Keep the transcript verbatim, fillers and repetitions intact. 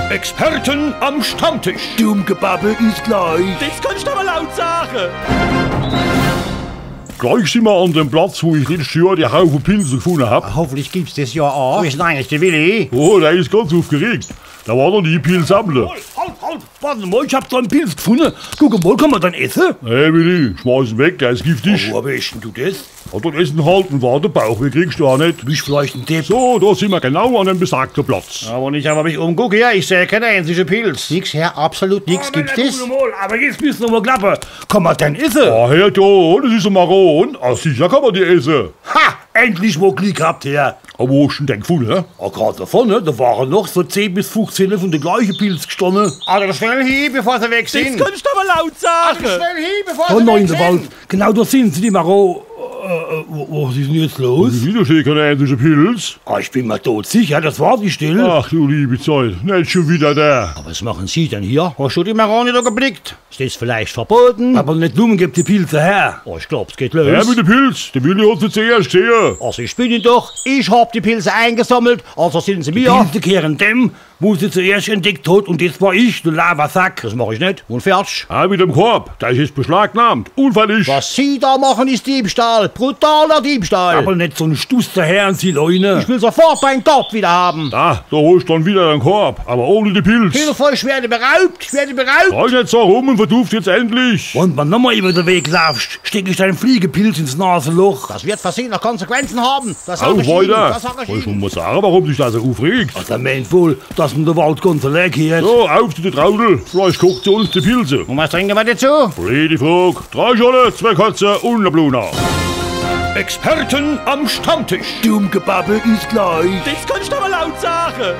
Experten am Stammtisch. Dumm Gebabbel is gleich. Des kannsch awwer laut sage. Gleich simmer an dem Platz, wo ich letscht Johr die Haufe Pilze gefunne hab. Hoffentlich gibt's des Johr aa. Wo is dann eigentlich de Willi? Oh, der is ganz uffgeregt. Der war noch nie Pilz sammle. Halt, halt, halt. Wart mol, ich hab do en Pilz gefunne. Guck mol, kann mer den esse? Hey Willi, schmeiß en weg, der is giftig. Woher weesch dann du des? Ja, dann ess en halt un wart, Bauchweh kriegsch du aa net. Bisch vielleicht en Depp. So, do simmer genau an dem besagte Platz. Ja, wenn ich awwer mich umguck, ja, ich seh keen einzige Pilz. Nix, Herr, absolut nix. Gibt's des? Awwer jetzt misst's awwer klappe. Kann mer den esse? Ah, Herr, do, des is e Maron. Ah, sicher kann mer die esse. Ha! Endlich mol Glick gehabt, Herr. Ah, wo hosch dann den gefunne, hä? Ah, grad do vorne, do ware noch so zehn bis fuchzehn vun de gleiche Pilz gestanne. Also schnell hie, bevor se weg sin. Des kannsch awwer laut sage. Also schnell hie, bevor se weg sin. Genau do sin se, die Maro. Äh, äh, wo, was is dann jetzt los? Widder schun keen einzige Pilz. Ah, ich bin mer todsicher, des war die Stell. Ach du liebi Zeit, net schun widder der. Awwer was mache Sie dann hier? Hosch du die Marone do geblickt? Is des vielleicht verbote? Awwer net dumm, geb die Pilze her. Oh, ich glaab, es geht los. Her mit de Pilz, de Willi hot se zuerscht gesehe. Also ich bin es doch, ich hab die Pilze eingesammelt, also sin se mir. Die Pilze gheere dem, wo se zuerscht entdeckt hot, un des war ich, du Lavasack. Des mach ich net. Un fertig. Ah, mit dem Korb, der is jetzt beschlagnahmt. Unfällig. Was Sie do mache, is Diebstahl. Brutaler Diebstahl. Awwer net so en Stuss daher un Sie leune. Ich will sofort mein Geld widder hawwe. Ah, do hosch dann widder de Korb, awwer ohne die Pilz. Hilfe, ich werde beraubt, ich werde beraubt. Schrei net so rum un verduft jetzt endlich. Wenn mer nochmol iwwer de Weg laafsch, steck ich der en Fliegepilz ins Naseloch. Des werd für Sie noch Konsequenze hawwe. Des sag ich Ihne, des sag ich Ihne. Weischt, was mer sage, warum sich der so uffregt? Ah, der meent wohl, dass mer de Wald ganz allee gheert. So, uff zu de Traudel. Vielleicht kocht se uns die Pilze. Un was trinke mer dezu? Blöde Frog. Drei Schorle, zwee Korze un e Bluna. Experten am Stammtisch. Dumm Gebabbel is gleich. Des kannsch awwer laut sage.